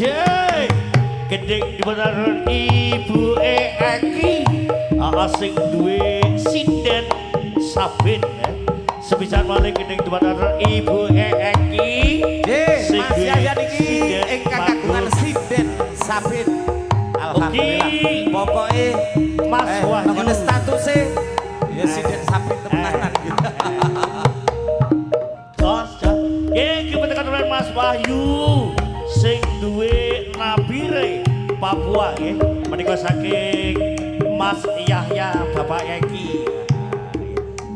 Jey, gending diputar Ibu Eki sing duwe sinden Sabin. Sepisan malih gending diputar Ibu Eki. Nggih, Mas Yahya niki ingkang kagungan sinden Sabin. Alhamdulillah. Pokoke Mas Wahyu nang statuse ya sinden Sabin temenan gitu. Nggih, diputar Mas Wahyu sing duwe Nabire Papua nggih. Menika saking Mas Yahya Bapak Eki.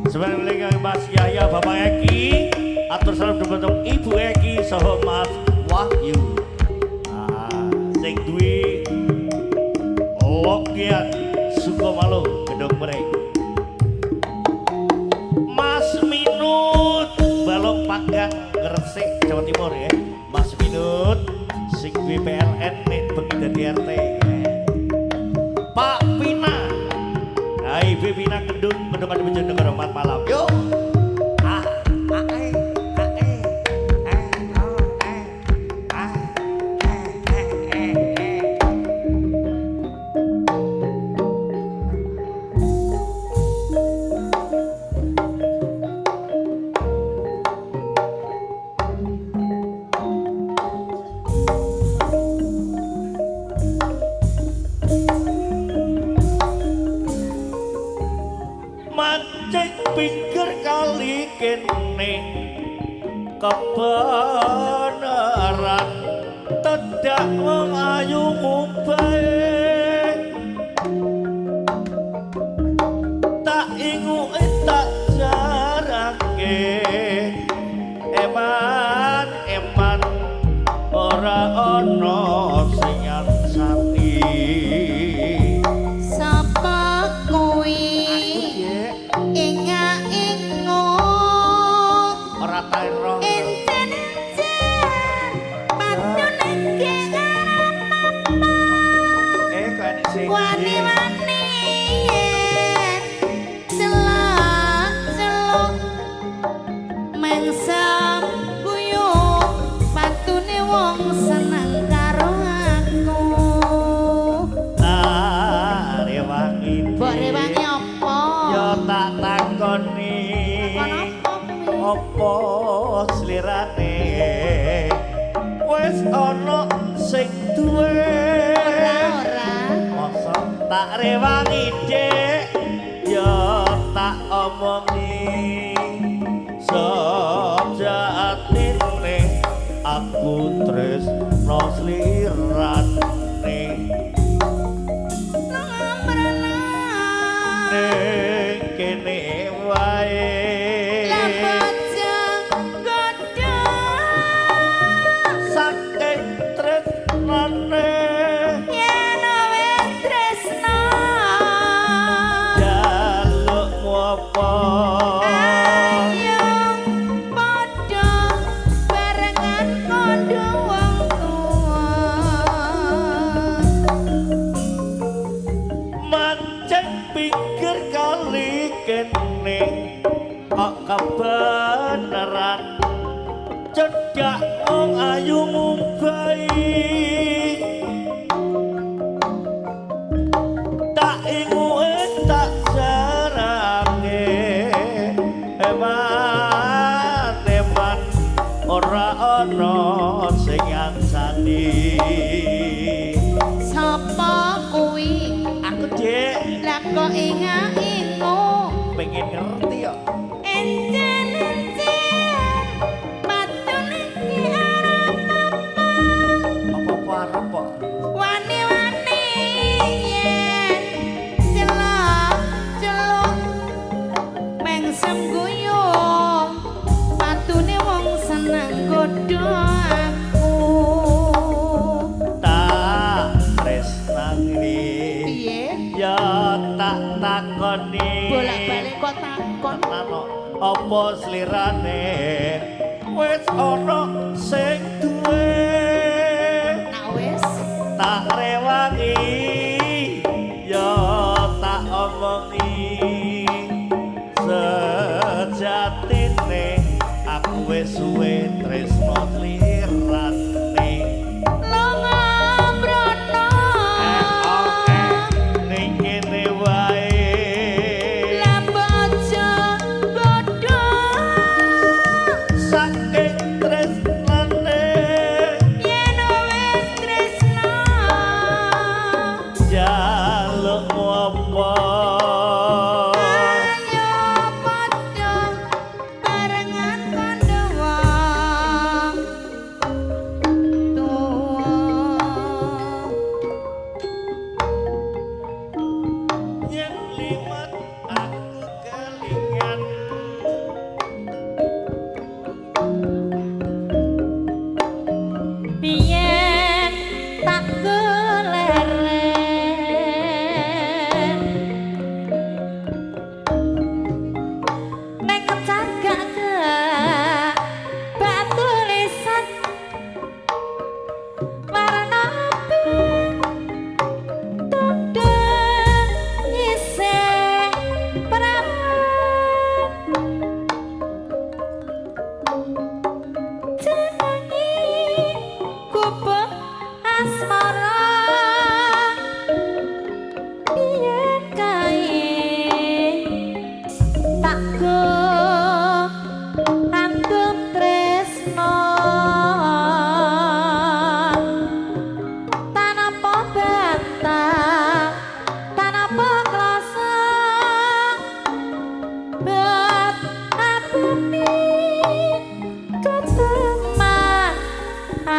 Sebenarnya Mas Yahya Bapak Eki atur salam dumateng Ibu Eki saha Mas Wahyu. Sing duwe Lokian Sukomalo Gedung Mereng. Mas Minut Balong Panggang Gresik Jawa Timur ya. Mas Minut sing duwe PLN nek bengi dadi RT. Pak Pina. Hai Ibu Pina Kendung, Kendung Adi Bojonegoro malam. Yo. A A E A E E O E A E E E E. Mancing pinggir kali kene kebenaran tedak wong ayu ngumbae tak inguke tak jarake eman eman ora ana sing ngancani. Sapa kuwi inga-ingo ora tae roh encen-encen patune ki arep apa kok enek sing wani-wani yen celak-celuk mengsem guyub patune wong seneng karo aku. Tak rewangi Mbok rewangi apa? Ya tak takoni. Takon apa kuwi? Apa slirane wis ana sing duwe? Ora ora. Masa tak rewangi Dik ya tak omongi sejatine aku tresno slirane ning kene wae. Lah godho saking tresnane yen wis tresno jalukmu apa? Ayo padha barengan kandha wong tuwa. Mancing pinggir kali kene kok kebenaran cedhak wong ayu ngumbai tak inguke tak jarake eman eman ora ana sing ngancani. Sapa kuwi? Aku Dik Lah kok inga-ingo pengen ngerti kok. Encen-encen patune ki arep apa? Apa-apa arep kok. Wani-wani yen celak-celuk mengsem guyub patune wong seneng godho aku. Tak tresnani Piye? ya tak takoni. Bolak-balik kok takon. Tenan kok. Apa slirane wis ana sing duwe? Nak wis Tak rewangi ya tak omongi sejatine aku wis suwe tresno slirane. Lunga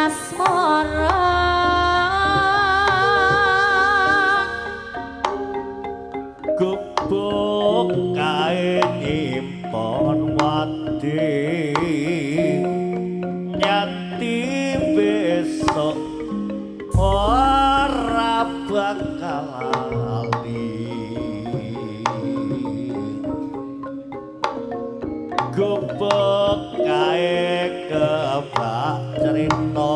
Asmara gubuk kae nyimpon wadi nyati besok ora bakal lali gubuk kae kebak cerita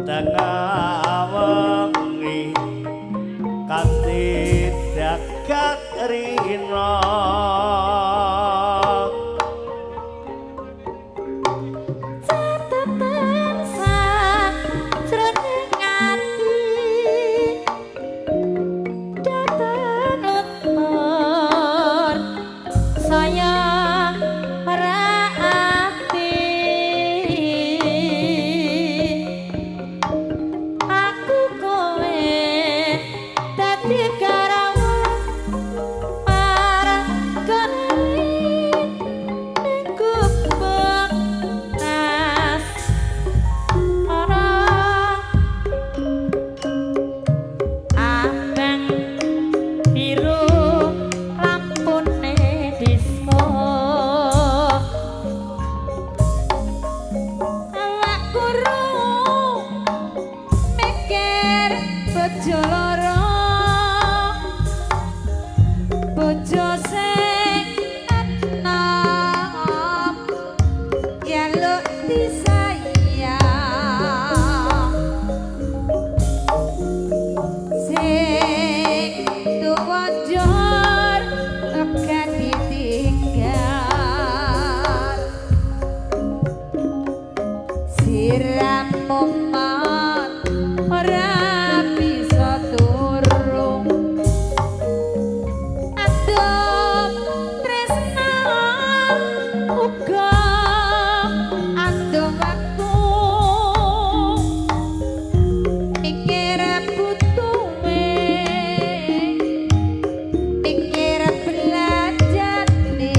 tengah wengi kanthi dagat rina catetan sajroning ati datan lentur saya merati aku kowe dadi karawan para kelit ning gubuk asmara abang biru lampune disko awak guru mikir bojo loro bojo sing enom jaluk disayang sing tuwa jor lega ditinggal siram momot ora bisa turu andum tresna uga andum waktu mikir butuhe mikir belanjane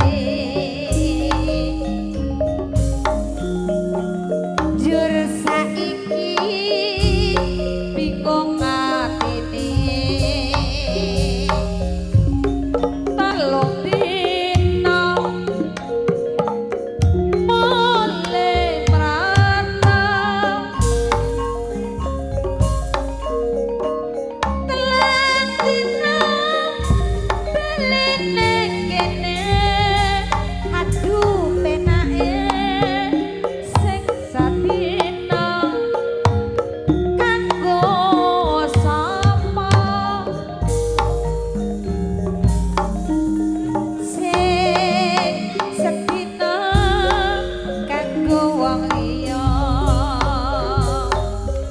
jur saiki bingung atine telung dina mulih mrana telung dina beline kene aduh penake sing sadina kanggo sapa sing sedina kanggo wong liya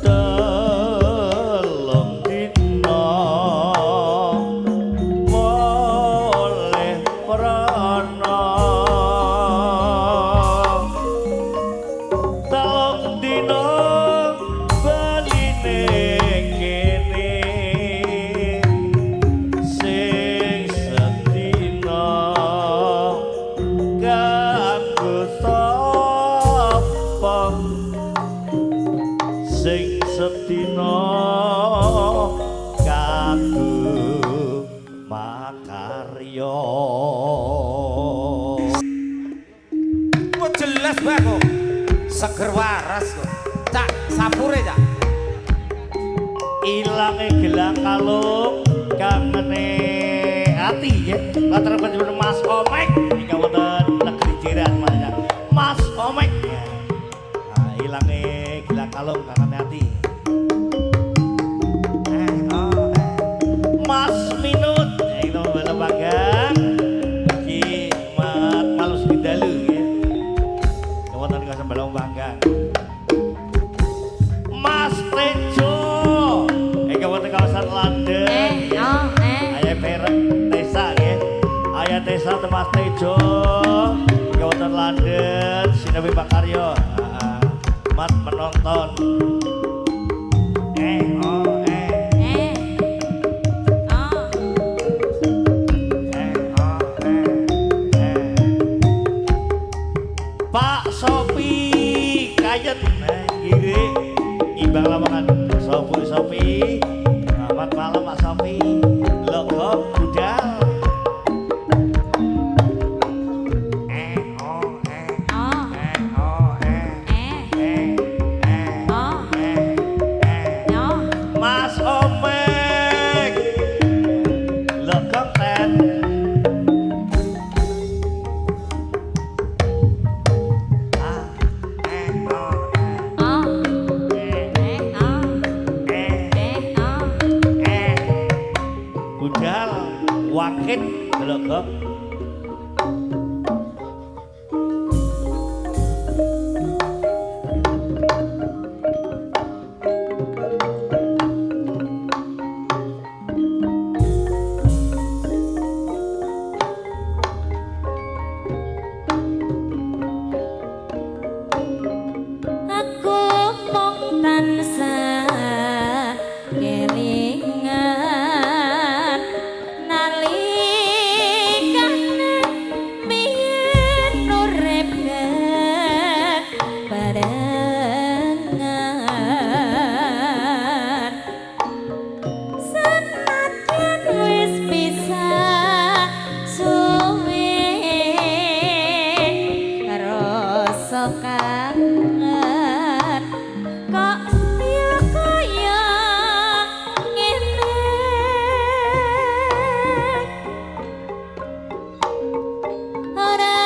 telung dina mulih prana telung dina baline kene sing sedina kanggo sapa sing sedina kanggo makarya. Kok jelas bae kok. Seger waras kok. Cak, sapure cak. Ilange gelang kalung kangene ati ya. Latar panjenengan Mas Omek ingkang wonten negeri jiran Mas ya. Mas Omek. Ya. Nah, ilange gelang kalung kangene ati. Oh, eh. Mas Minut itu bala panggang iki mat malus dalu ya. Wonten kawasan Balong Panggang. Mas Tejo ingkang wonten kawasan Landen. eh oh eh Ayah Perek Tesa nggih. Ayah Tesa Mas Tejo ingkang wonten Landen Sinabi Bakaryo. Heeh. Mat menonton. Eh oh eh eh oh eh oh eh eh. Pak Sopi Kayen. Nah, kiri imbang lawangan Sopo Sopi. Selamat malam Pak Sopi. Logo budal. Eh oh eh. Oh. Eh oh eh. Eh. Eh eh. Oh. Eh eh. Oh. Mas Omek. Logo ten. Ah eh oh eh. Oh. Eh Eh. Oh. eh. Eh. Oh. Eh. Budal wakit delok. Aku mung tansah kelingan nalikane biyen urip barengan senajan wis pisah suwe rasa kangen kok ya kaya ngene ora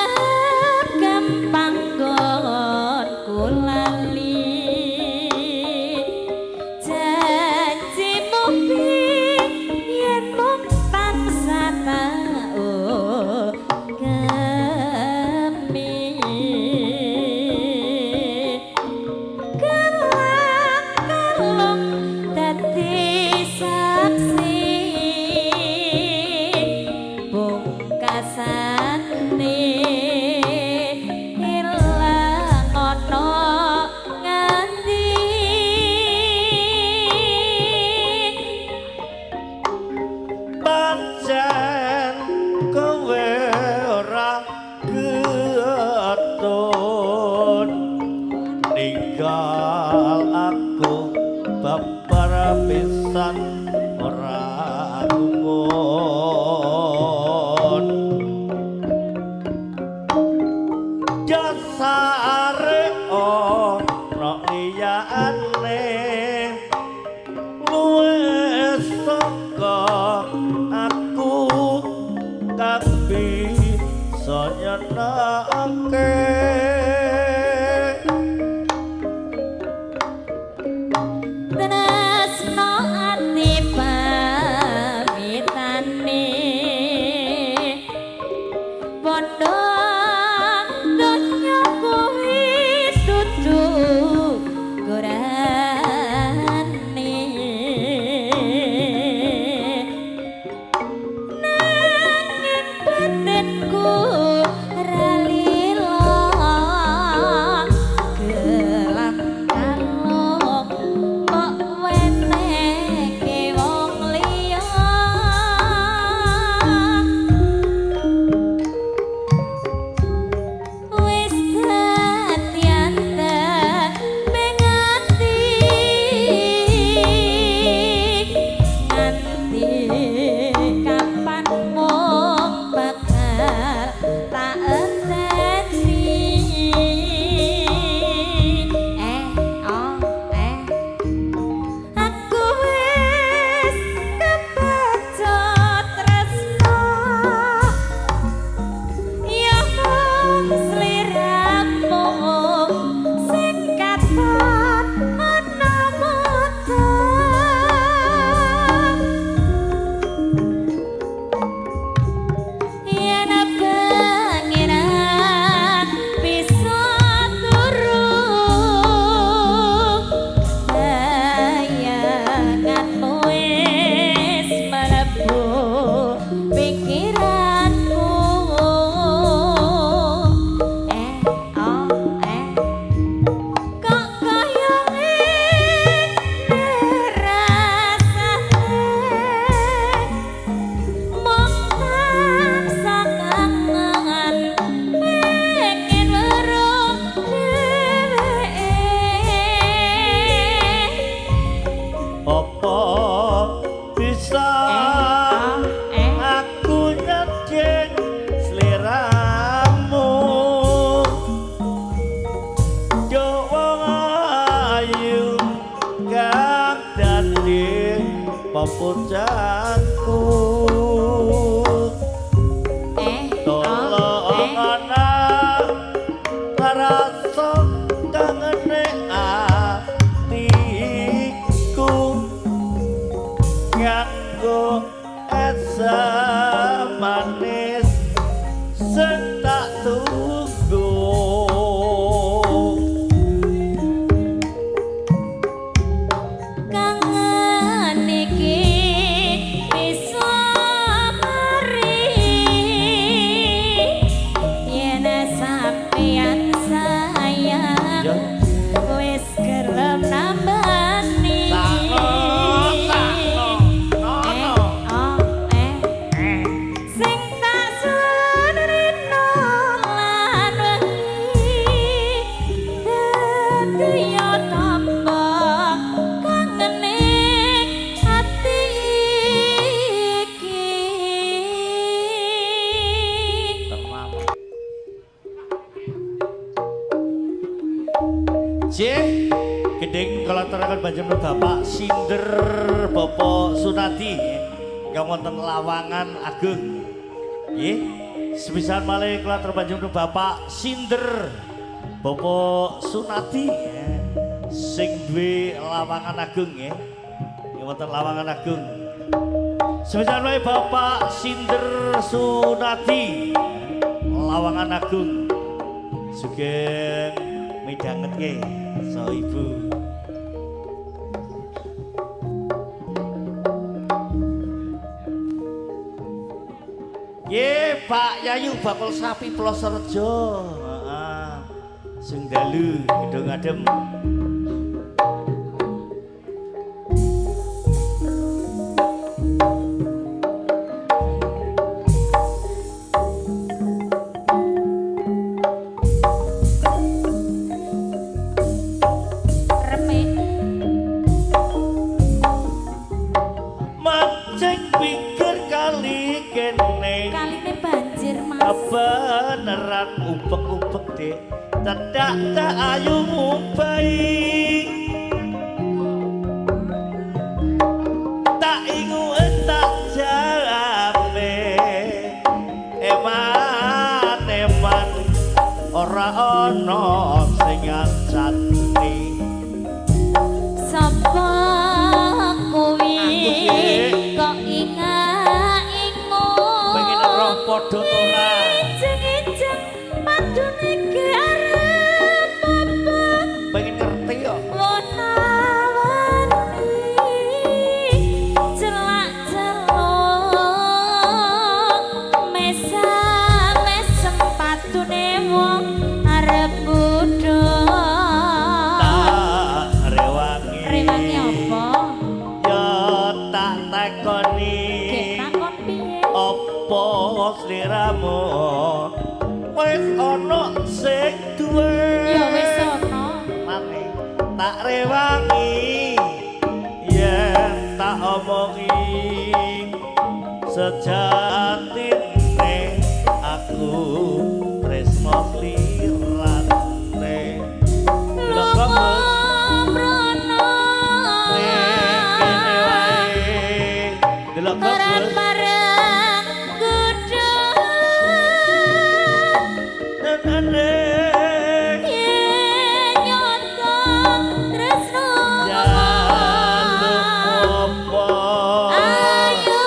gampang nggonku lali janjimu biyen mung tansah tak ugemi kelak kalung dadi saksi pungkasane ilang ana ngendi. Pancen kowe ora getun ninggal aku babar pisan ora gumun dasare ana liyane luwih saka aku kang bisa nyenengke. Tresno ati pamitane bondo donya kuwi ana pujanku. Tolong ana rasa kangene atiku nganggo esa manis sing tak tunggu. Kangen iki bisa mari yen sampeyan sayang wis gelem nambani. Sing tak suwun lan wengi dadi yo tamba kangene ati iki. J gending kula aturaken panjenengan Bapak Sinder Bapak Sunadi ingkang wonten Lawangan Agung. Nggih, sepisan malih kula aturaken panjenengan Bapak Sinder Bapak Sunadi sing duwe Lawangan Agung nggih. Ingkang wonten Lawangan Agung. Sepisan malih Bapak Sinder Sunadi Lawangan Agung. Sugeng midhangetke so ibu. Nggih, Pak Yayu bakul sapi Plosorejo. Heeh. Sing dalu Gedung Adem. Remik. Mancing pinggir kali kene. Kaline banjir, Mas. Beneran ubek-ubek dek cedak tak ayu ngubai tak ingu tak jalame eman eman ora ana sing ngancani. Sapa kuwi kok inga-ingu Pengen roh padha ora? Ijeng-ijeng padune ge arep apa? Pengen ngerti kok. Wona-wani celak-celuk mesam-mesem padune wong arep budhal. Tak rewangi. Rewangi apa? Ya tak takoni. Gek takon piye? Apa sliramu wis ana sing duwe? Ya wis ana. Mane tak rewangi yen tak omongi sejatine aku tresno slirane. Lho kok Mrono. Kene wae delok kok Bareng-bareng godhong tenane yen nyoto tresno. Jaluk apa? Ayo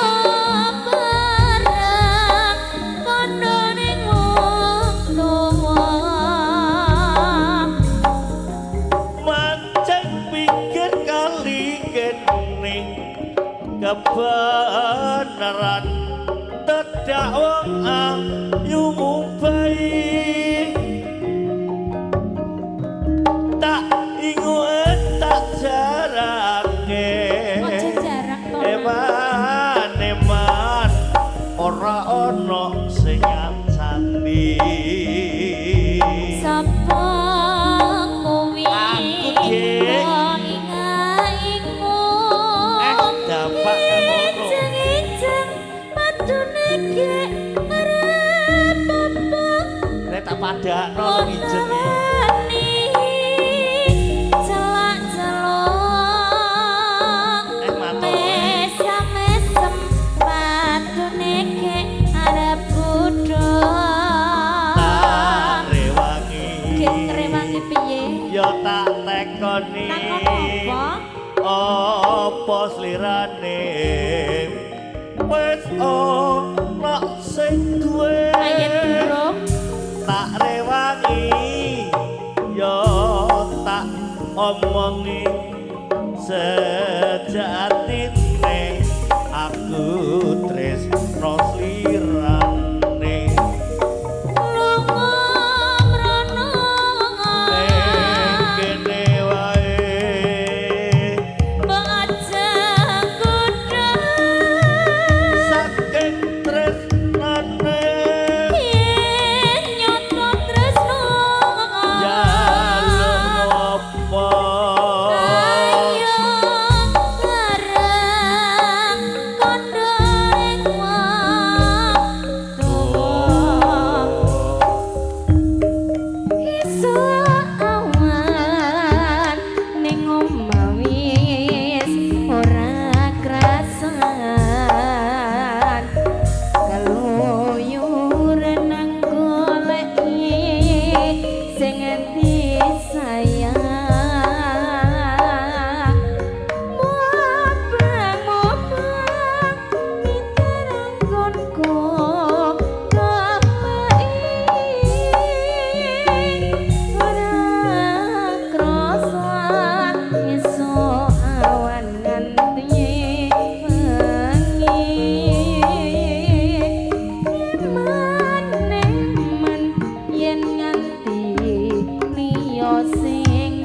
Ngrewangi piye? Ya tak tekoni. Takon apa? Apa slirane wis ana sing duwe? Ayen durung. Tak rewangi ya tak omongi sejatine aku tresno slirane. Lunga mrono Ning kene wae mbok aja kudha saking tresnane yen nyoto tresno jaluk apa? Ayo bareng kandha ing wong tuwa. Isuk awan ning omah wis ora krasan, keluyuran nang goleki sing disayang. Mubang mubang miter anggonku kepeki ora krasa esuk awan nganti bengi. Eman eman yen nganti liya sing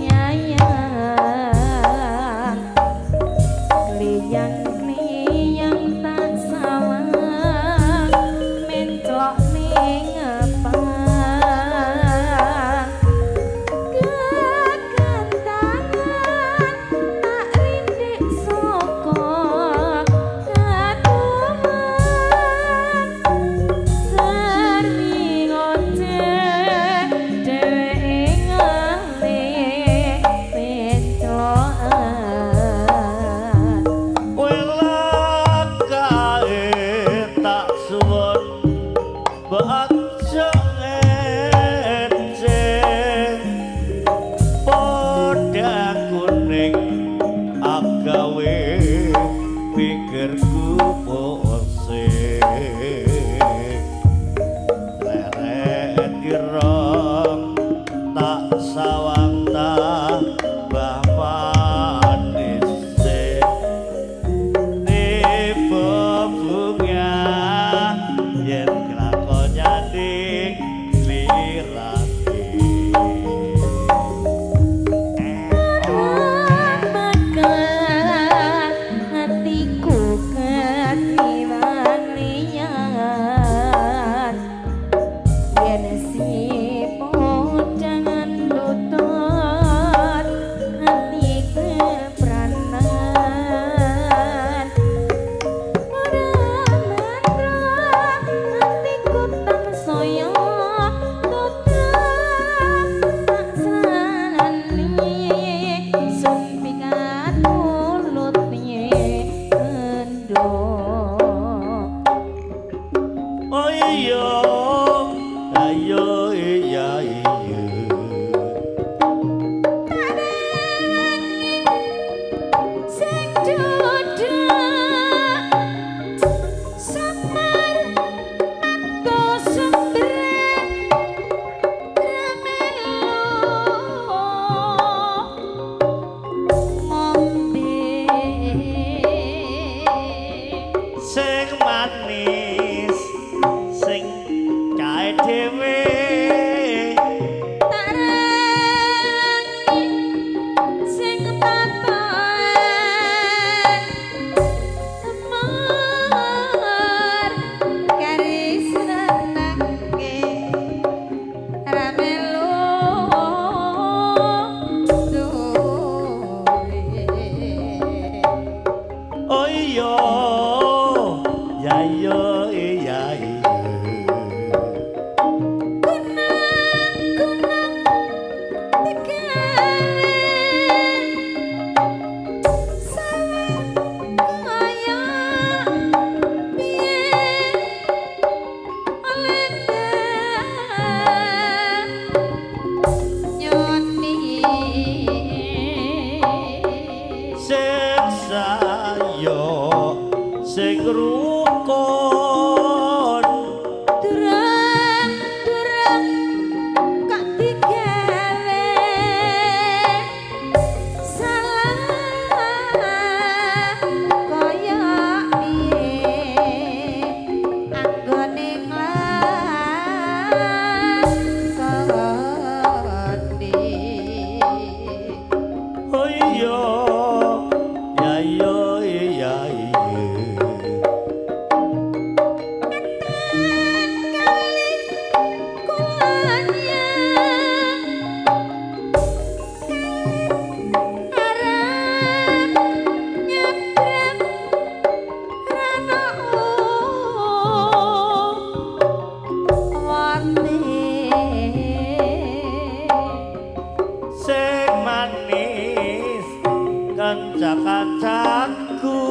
Kanca-kancaku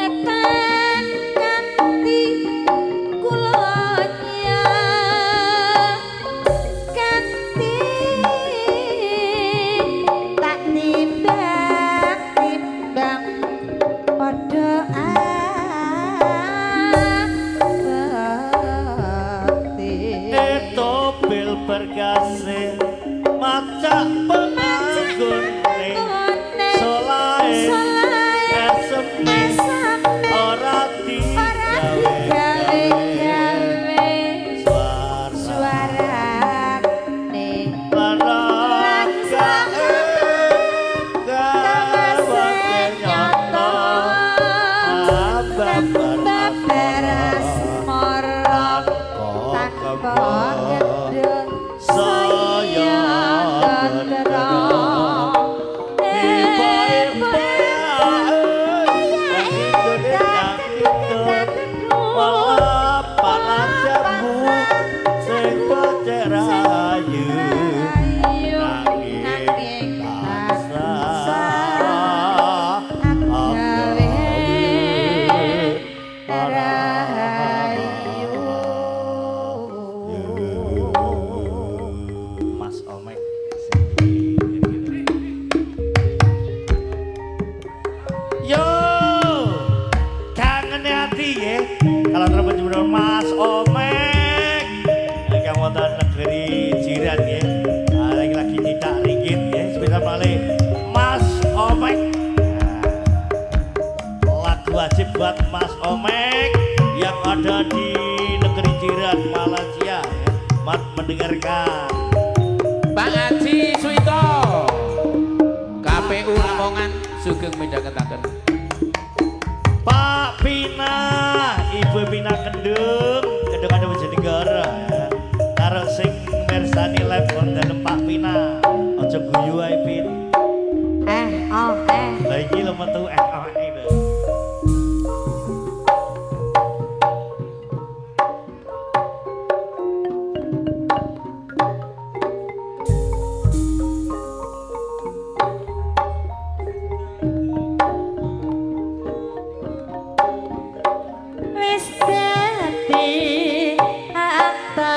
etan kanthi kulanya kanthi tak timbang-timbang padha abate etobel berkase macak penganggone solahe eseme ora digawe gawe suara suarane lan gawate nyata babar asmara tanpa gedhe saya tentrem. Nanging tansah gawe rahayu. Mas Omek. Yo, kangen hati ya. Kalau terus penjemur Mas Omek, yang wonten negeri jiran ya. Lagi tidak ringgit ya. Spesial malih Mas Omek. Lagu wajib buat Mas Omek yang ada di negeri jiran Malaysia ya. Mat mendengarkan. Pak Haji Suwito KPU Lamongan sugeng midhangetaken. Pak Pina, Ibu Pina Kendung, Kendung ada Bojonegoro ya. Karo sing mirsani live wonten Pak Pina. Aja guyu ae Pin. Eh oh eh. Lah iki lho metu eh oh eh lho. Wis dadi ati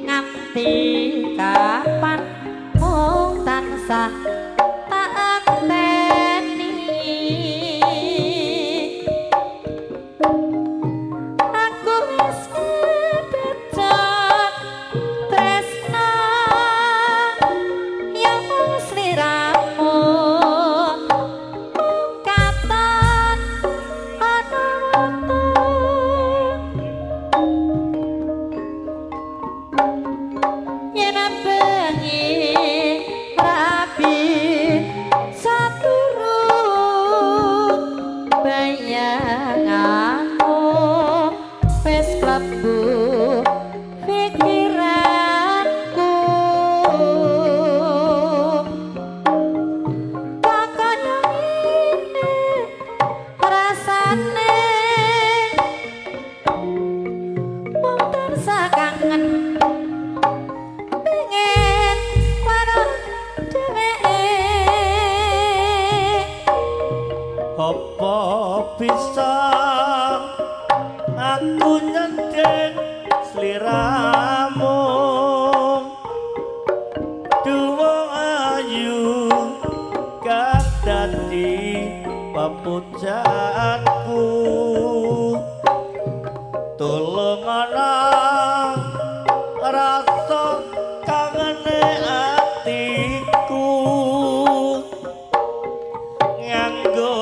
nganti kapan mung tansah tak anteni. Aku wis kebecot tresno yen sliramu mung katon ana wektu yen bengi rabi saturu bayanganmu wis klebu pikiranku. Kaya ngene rasane mung tansah kangen pengen marang dheweke. Apa bisa aku nyendhen sliramu duwa ayu kang dadi pepujaanku. Tulung ana rasa kangene atiku nganggo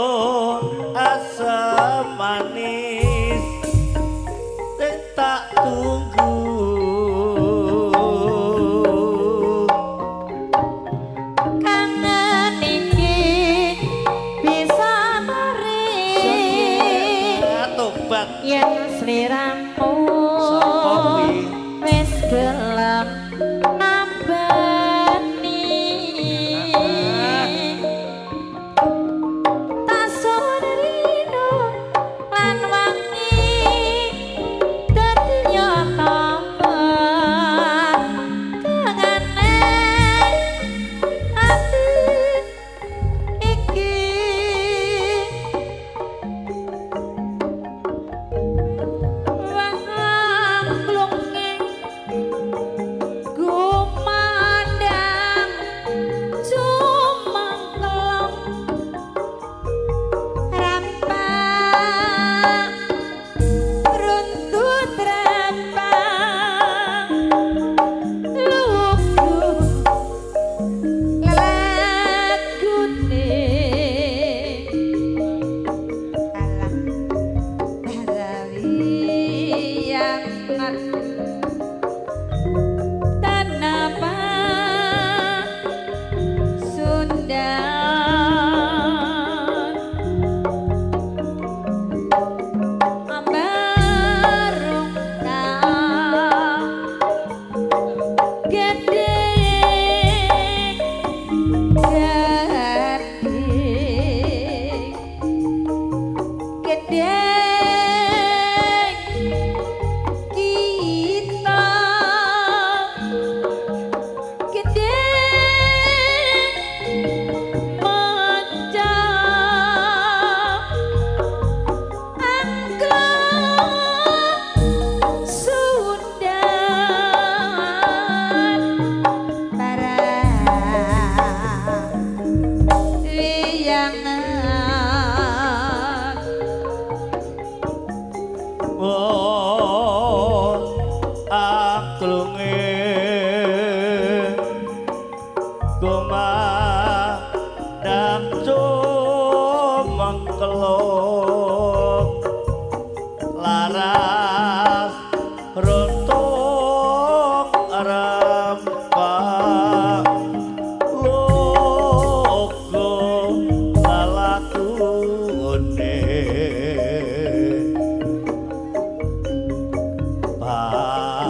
asem manis sing tak tunggu. Saklunge kumandhang cumengklung laras runtung rempah logo lalakune paraiyangan.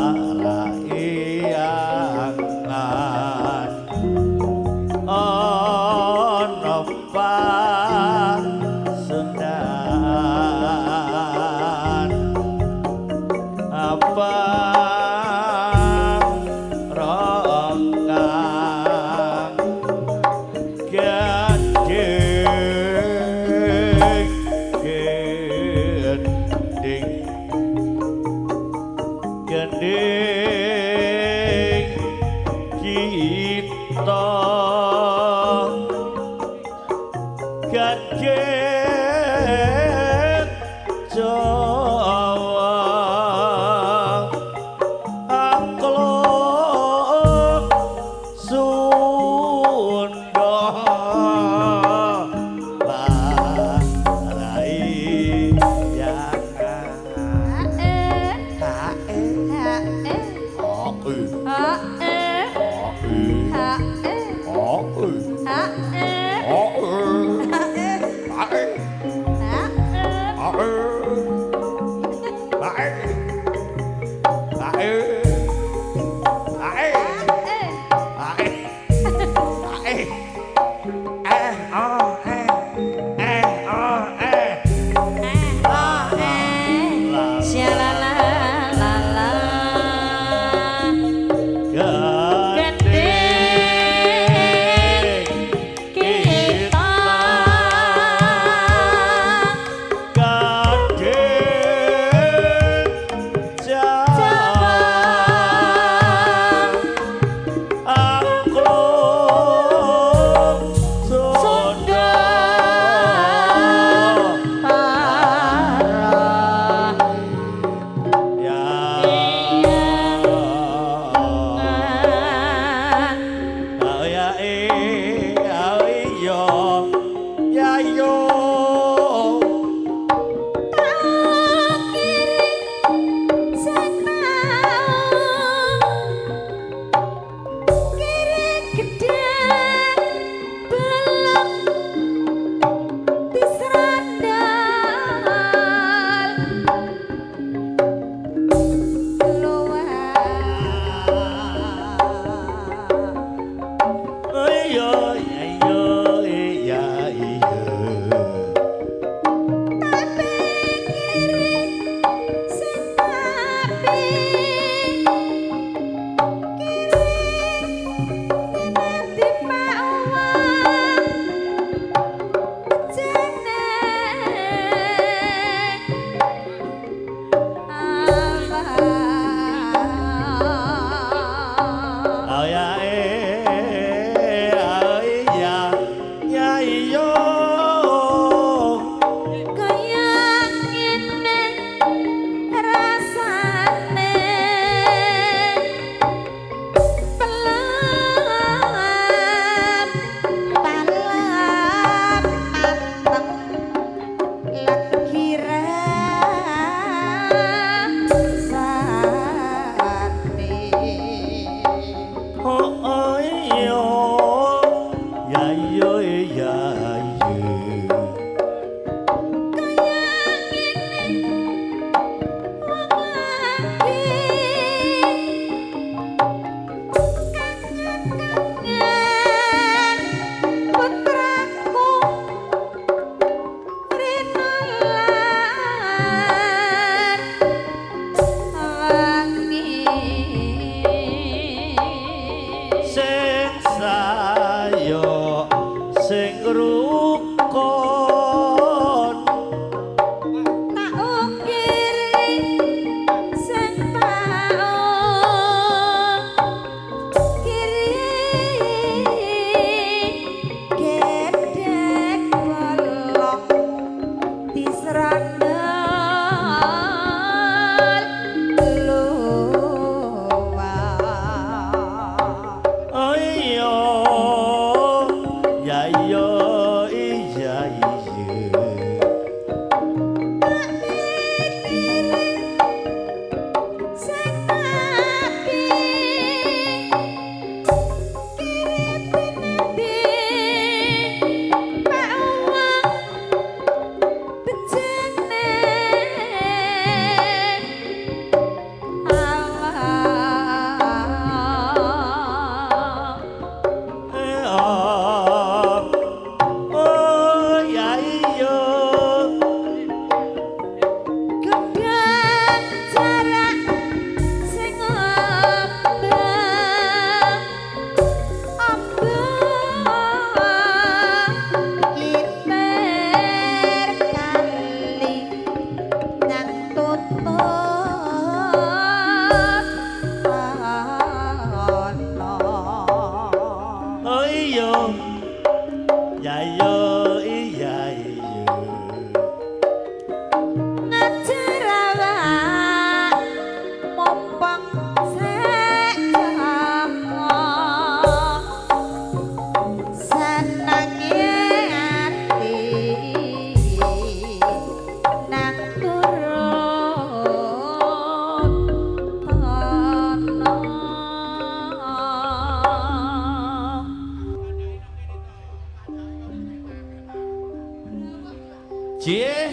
Jih,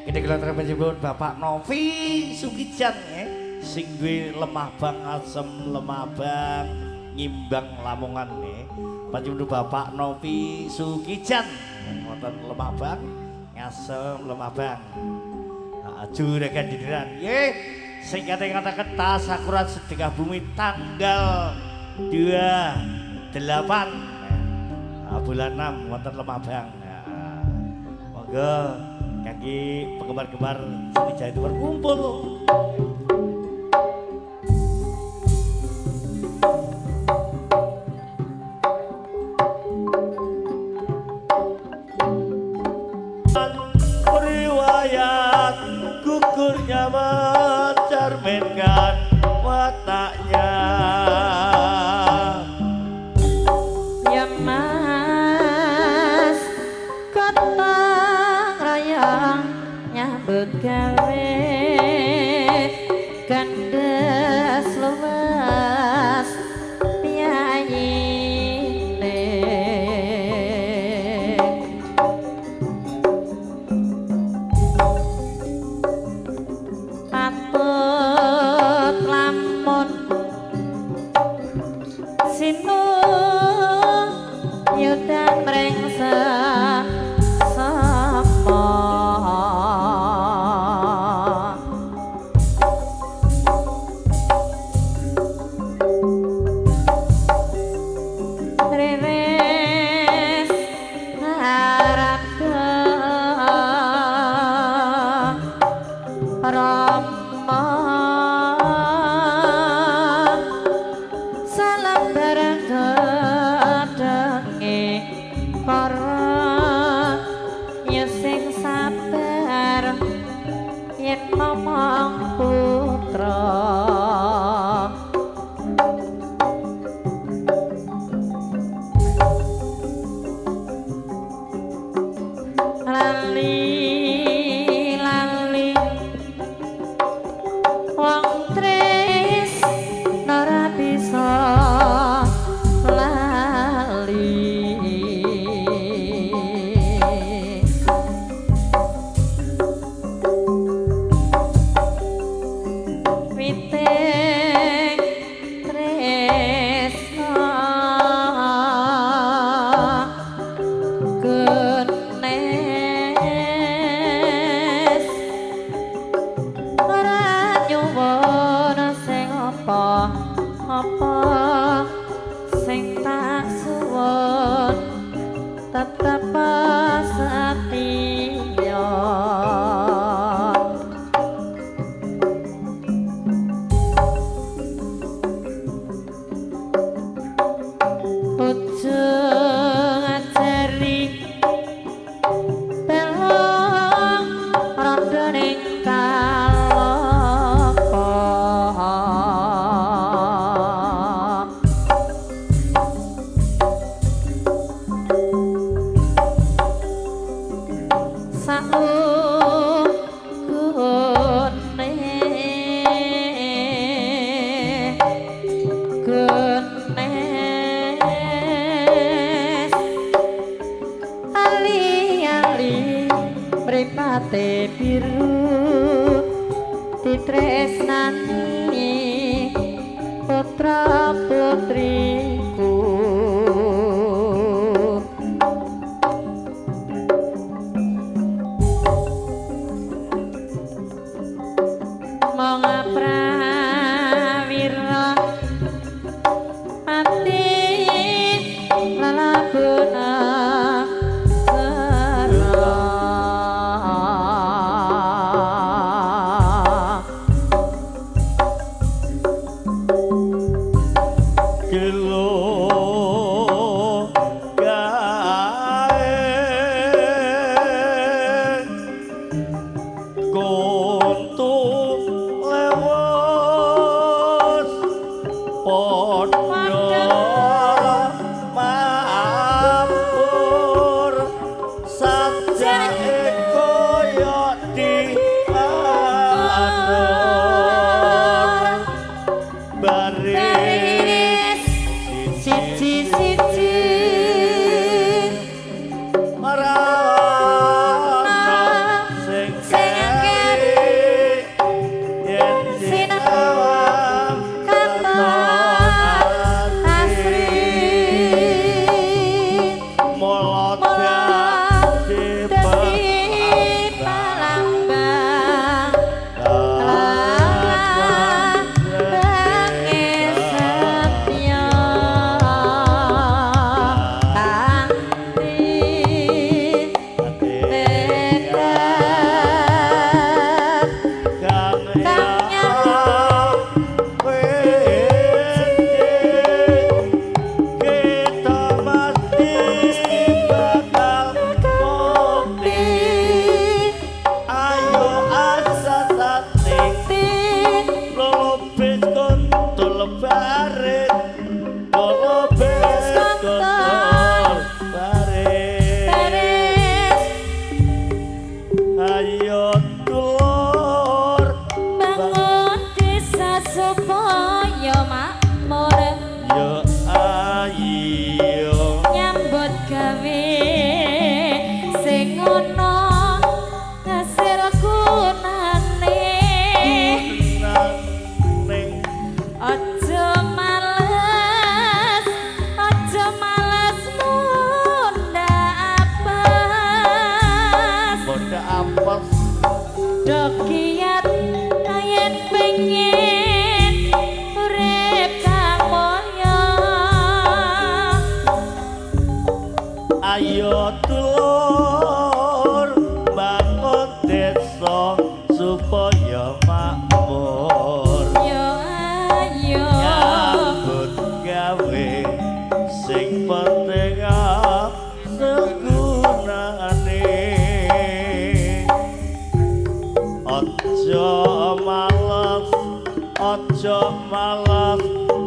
kita kula Bapak Novi Sukijan sing duwe lemah bang asem lemah bang ngimbang Lamongan nggih. Panjenengan Bapak Novi Sukijan wonten lemah bang ngasem lemah bang. Juragan didiran nggih. Sing kate ngataken tasakuran sedekah bumi tanggal 28 bulan 6 wonten lemah bang. Monggo kangge penggemar-gemar seni Jawa Timur kumpul. Riwayat gugurnya mencerminkan wataknya. Ya Mas, gotong royong nyambut gawe gandes luwes piyayine. Patut lamun sinun yudan mrengse sapa. Reres harapka Rama salam bareng gedenge para ya sing sabar yen momong putra. Lali lali wong tris ora bisa lali. Witing tresna genes ora nyuwun sing apa apa sing tak suwun tetep setia. Ujung ajari telung rondo ning kalopo. Saugune genes ali-ali mripate biru ditresnani putra putriku. Mong prawira mati lalabuna sera. Gelo gae kontu lewos padha mampur sajake kaya diatur baris siji-siji marana.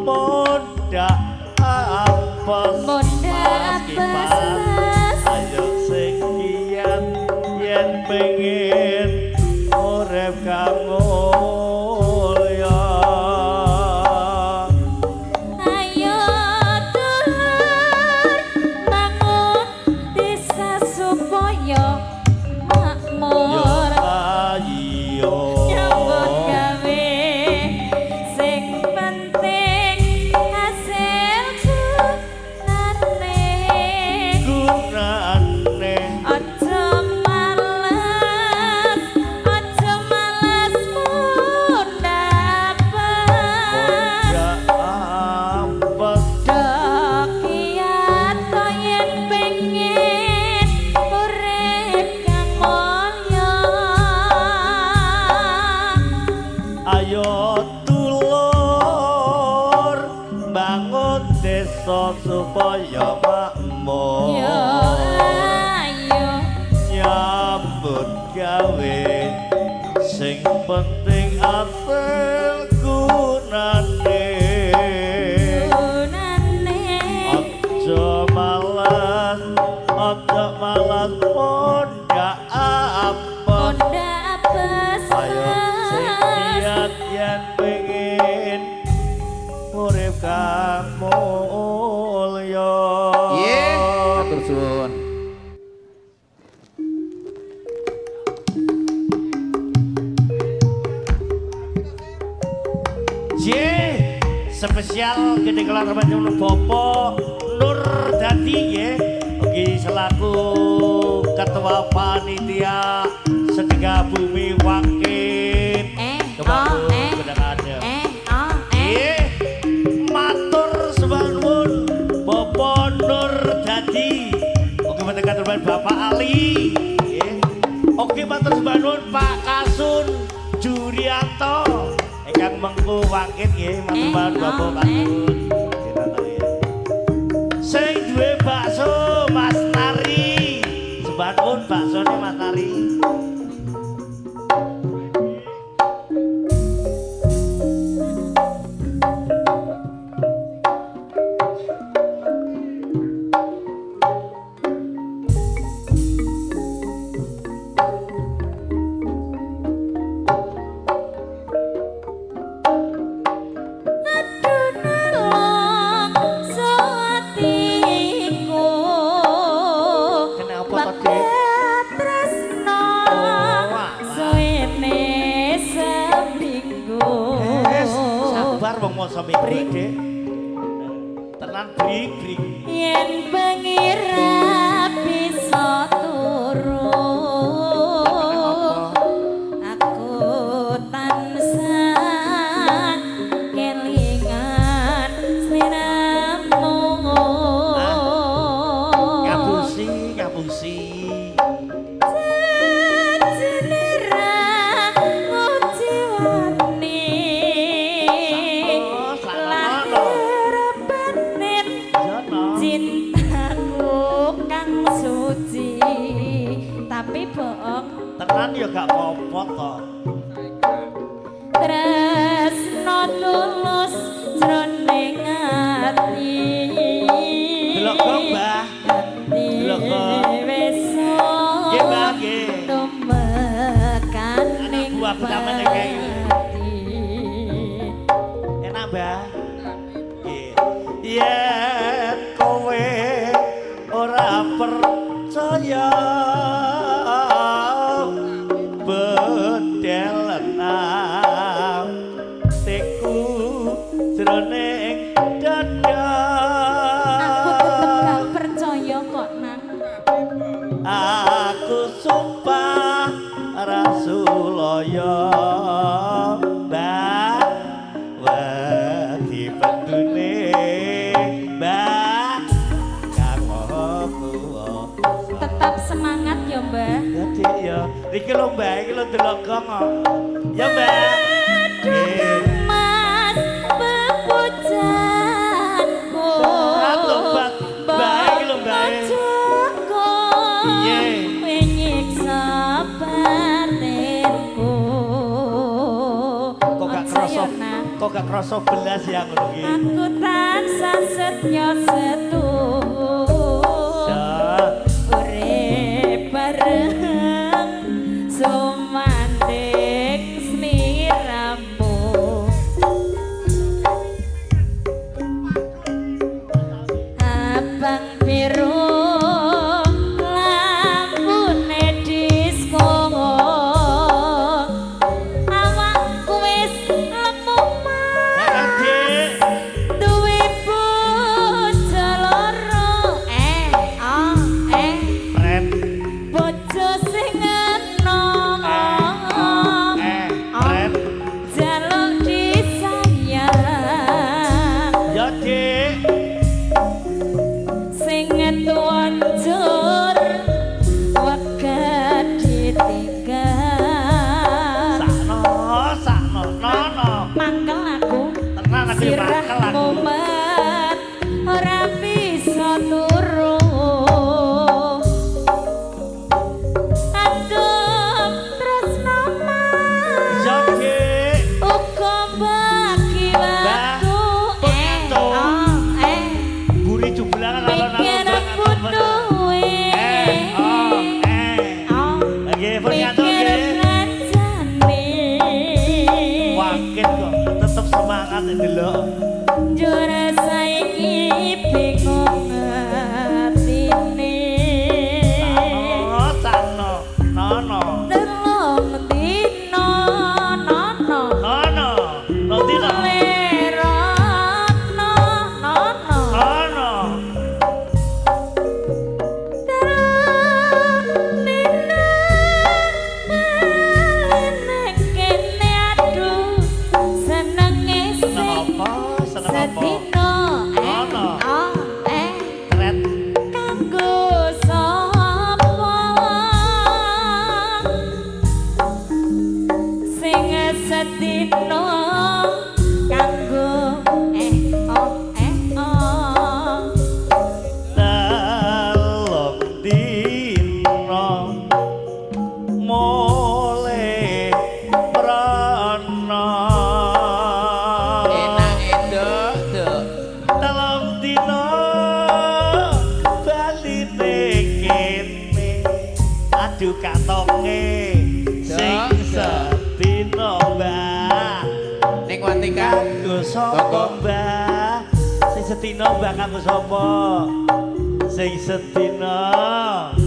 Mondak apes. Mondak apes. Ayo sing kiat yen pengen urip kang mulya. Ayo dulur bangun desa supaya makmur. Ayo Nyambut gawe sing penting hasil gunane. Gunane. Aja males, aja males mundak apes. Mondak apes. Dokiat yen pengen urip kang mulya. Ayo dulur bangun desa supaya makmur. Yo ayo Nyambut gawe sing penting asil gunane. Gunane. Aja males, aja males mondak apes. Mondak apes. Ayo sing kiat yen pengen urip kang mulya. Nggih, matur suwun. Nggih, spesial gede kelar panjenengan Bapak Nur Dadi nggih. Ugi selaku ketua panitia Sedekah Bumi Wangkit. Eh, Kebakun oh, eh. Gedang Adem. Eh, oh, eh. Nggih, matur sembah nuwun Bapak Nur Dadi. Oke matur nuwun Bapak Ali. Nggih. Oke matur sembah nuwun Pak Kasun Jurianto ingkang mengku wangkit nggih, matur Eh, nuwun Bapak oh, eh. Kasun. Nggih, matur nggih. Sing duwe bakso Mas Tari. Sembah nuwun baksone Mas Tari. Aduh nelongso atiku. Kenapa to, Dik? Tresno Oh, alah. suwene seminggu. Wes, sabar wong masa minggu, Dik. Tenan brik brik. Yen bengi ra bisa turu. Aku tansah kelingan sliramu. Ngapusi, ngapusi. Jejene ra ngujiwani. Sakno, sakno. Lahir batin Jono. cintaku kang suci. Tapi bohong. Tenan ya gak apa-apa to. Tresno tulus jroning ati. Delok kok, Mbah. Delok kok. Wis Nggih, Mbah, nggih. tumekaning Anak buah pertama nek kae. pati. Enak, Mbah. Nggih. Yen kowe ora percaya bedelen atiku jroning dada. Aku tetep gak percaya kok, Nang. Aku sumpah Rasulaya Mbah wedi pendune Mbah kang maha kuwasa. Tetap semangat ya, Mbah. Ya Dik ya. Iki lho Mbah, iki lho delok gong kok. Ya Mbah. Aduh Nggih. Mas pepujanku. Tobat, Mbah, iki lho, Mbah. Bojoku Piye? Nyiksa batinku. Kok gak Aja ya, krasa Nang. Kok gak krasa belas ya ngono ki. Aku tansah setya setu. Urip bareng sumandhing sliramu. Abang biru lampune disko. Awakku wis lemu mas. Duwe bojo loro. Pret. Bojo sing enom. Pret. Jaluk disayang. Ya, Dik. Sing tuwa njur wegah ditinggal. Sakno, sakno, nono. Mangkel aku. Tenan aku ya Sirah mangkel aku. mumet ora bisa turu. Aduh tresno mas. Ya, Dik. Uga bagi waktu. Buri jublangan alon-alon. Pikir aku duwe. Nggih, pun ngantuk Pikir nggih. kancane. Wakit kok tetep semangat ndelok. Njur saiki bingung atine. Sakno, sakno, nono. Telung dina nono. Nono, no dino. Lerono nono. Nono. Telung dina bali kene aduh senenge Seneng sing apa? Seneng apa? sedina. Nono. Tret. Kanggo sapa sing sedina kanggo o Telung dino mulih prana. Enak Nduk, Nduk. Telung dino baline kene. Aduh katoke sing sedina Mbah. Ning Watika. Kanggo sapa Mbah? Sing sedina Mbah kanggo sapa? Sing sedina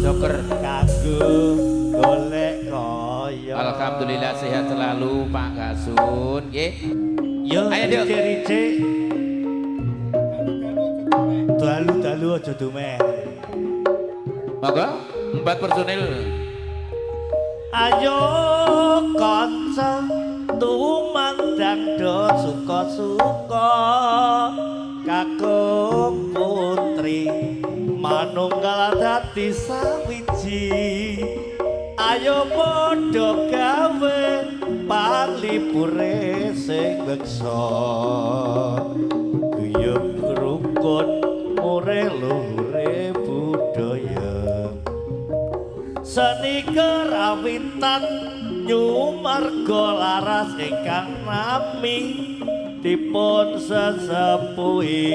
Joker. kanggo golek kaya. Alhamdulillah sehat selalu Pak Kasun, nggih. Yo, Ayo, Duk. rice-rice. Dalu-dalu aja dumeh. Monggo, 4 personil. Ayo kanca tumandang do suka-suka kakung putri manunggal dadi sawiji. Ayo padha gawe palipure sing beksa guyub rukun mure luhure budaya. Seni kerawitan nyumarga laras ingkang nami dipun sesepuhi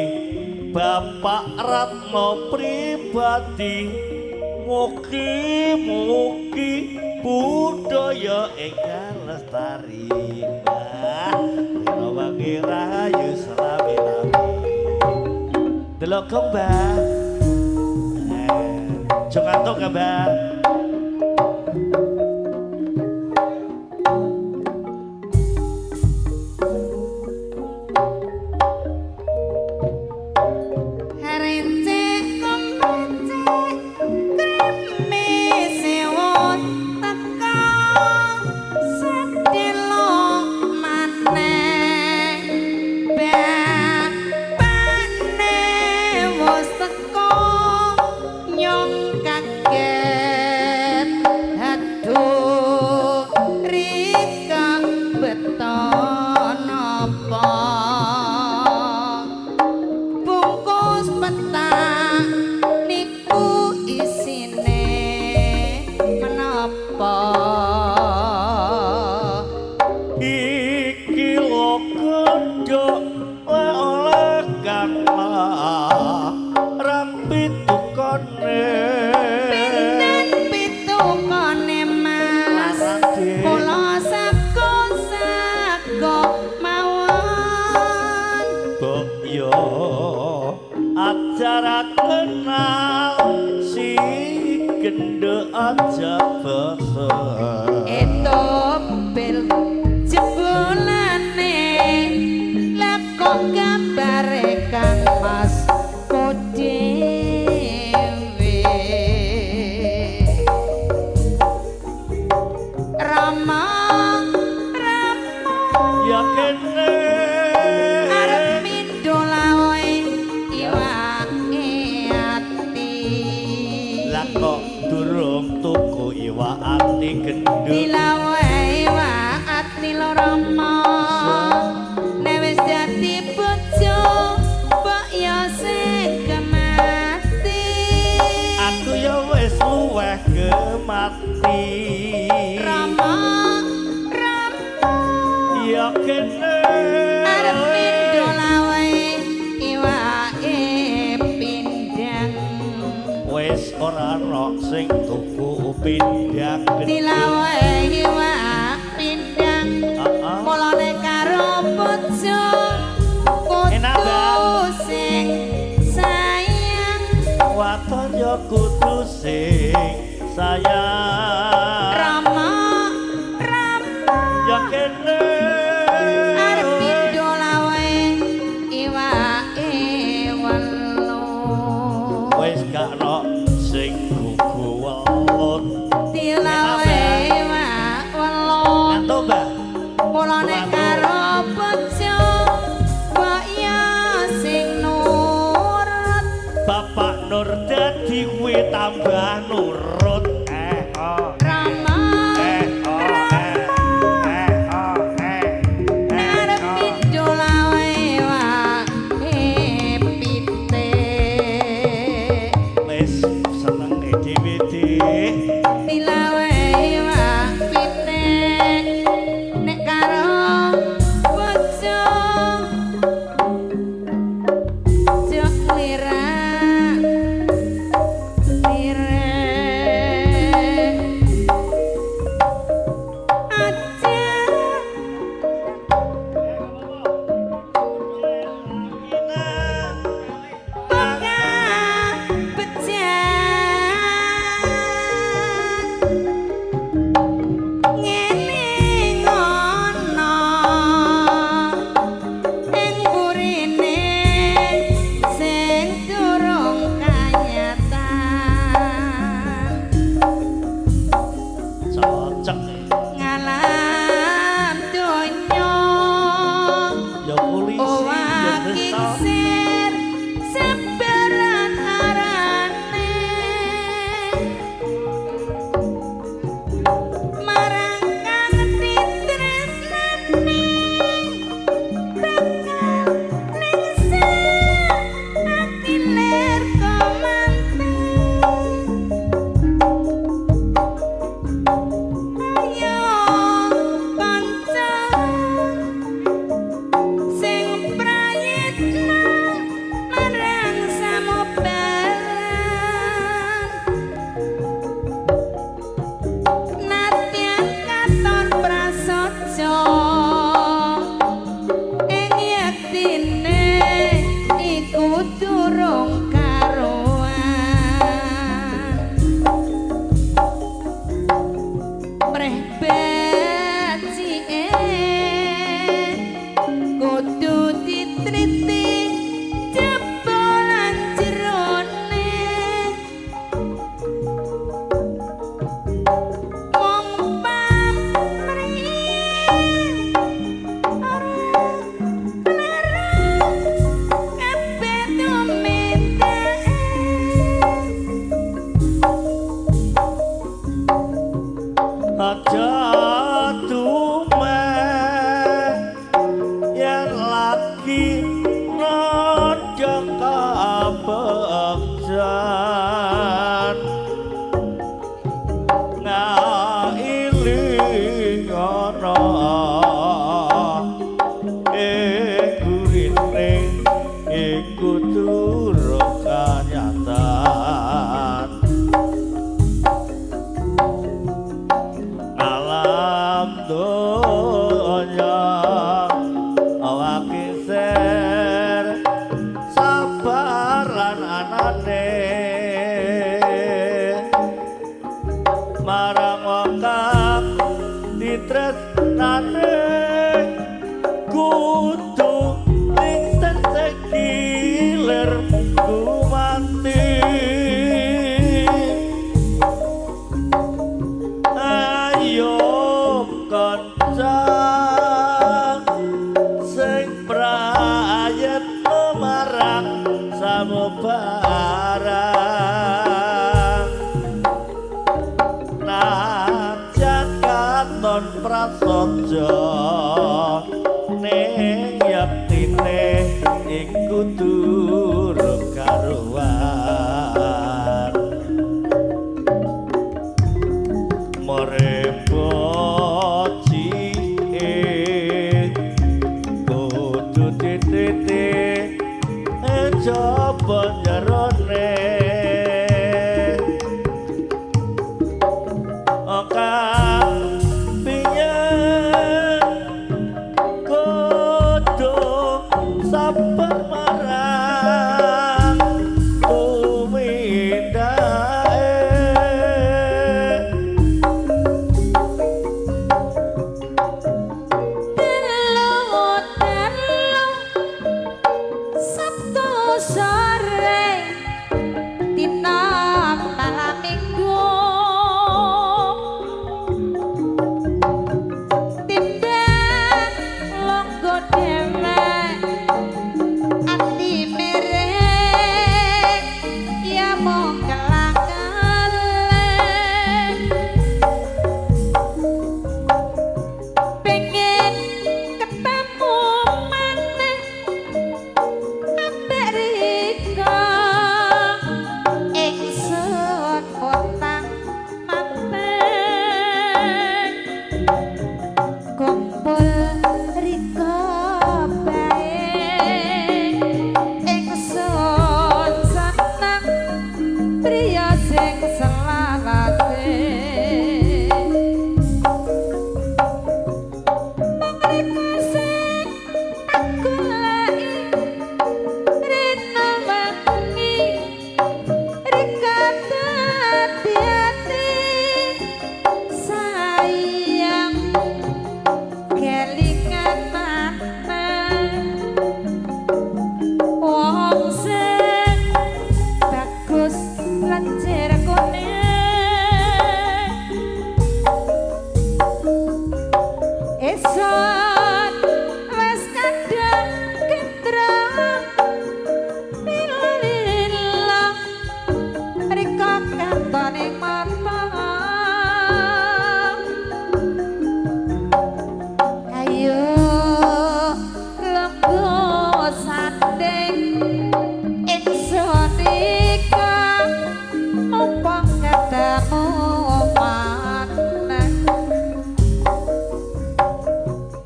Bapak Ratno pribadi. Mugi-mugi budaya ingkang lestari. Mbah Rina wangi rahayu selami-lami. Delok gong, Mbah. Aja ngantuk ya, Mbah. Recek kumrecek kremes wis teka sedelo maneh bapane wis teka nyong kaget. kang larang pitukane. Pinten pitukane Mas? Kula sako-sako mawon. Mbok yo acara kenal si gendhe aja basa. Etopel jebulane lah kok gambare Kang Mas dhewe. Rama Rama ya kene arep mindho lawe iwake ati. Lah kok durung tuku iwak ati gendut. Dilawe iwak ati lho Rama. Nek wis dadi bojo mbok ya sing kemati. Aku ya wis luweh gemati. Rama Rama ya kene arep mindho lawe iwake pindang. Wis ora ana sing tuku pindang gendut. Dilawe iwak pindang. Heeh. Mulane karo bojo kudu sing sayang. Waton ya kudu sing sayang. Rama Rama ya kene arep mindho lawe iwake welu. Wis gak ana sing gugu welut. Dilawe iwak welu. Ngantuk, Mbak. Mulane karo bojo mbok ya sing nurut. Bapak Nur dadi kuwi tambah nurut. Eh oh. Rama Eh oh eh eh oh eh arep mindho lawe iwake pitik. Wis senenge dhewe Dik. Dilawe iwak pitik nek karo bojo jok lirak lirik. iku durung kanyatan. Alam donya awak kiser sabar lan anane marang wong kang ditresnane kudu ningser sekiler gumanti. Ayo kanca sing prayetno marang samubarang najan katon prasaja ning yektine iku durung karuan. Merepoti kudu dititi coba jerone kang piye kudu sabar marang tumindake. Telu Sabtu sore dina malam Minggu timbang longgo dewek ati merek ya mung kelak-kelek pengen ketemu maneh ambek rika ingsun potang manteng kumpul rika bae ingsun seneng priya sing selawase mung rika sing tak goleki rina wengi rika dadi ati sayang kelingan maneh wong sing bagus lencir kuning eson wis kadang kendra mililong rika katone mata. Ayo lungguh sanding ingsun ika mumpung ketemu maneh.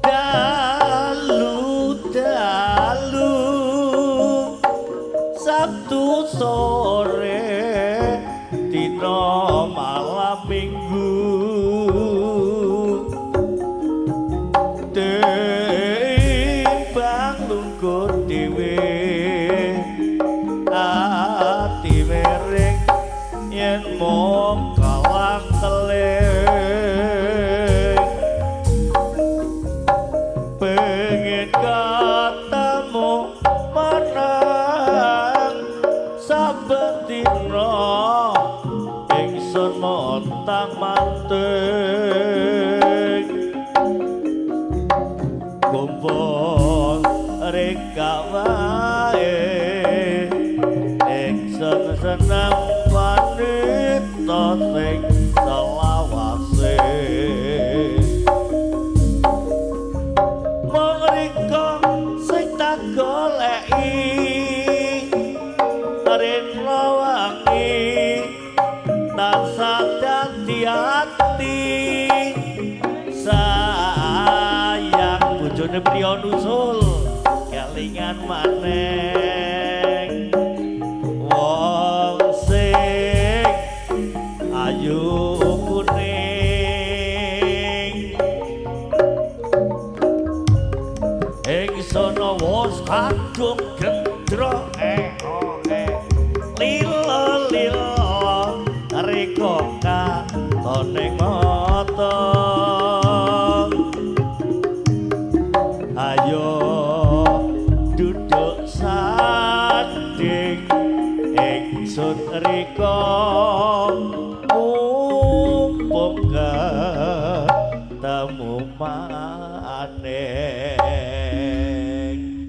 Dalu dalu Sabtu sore dina malam Minggu timbang lungguh dhewe ati miring yen mung kalang keling pengen ketemu manang saben dina ingsun montang manting kumpul reka wae ingsun seneng wanita sing selawase. Mung rika sing tak goleki rina wangi ning mata. Ayo duduk sanding ingsun rika mumpung ketemu maneh.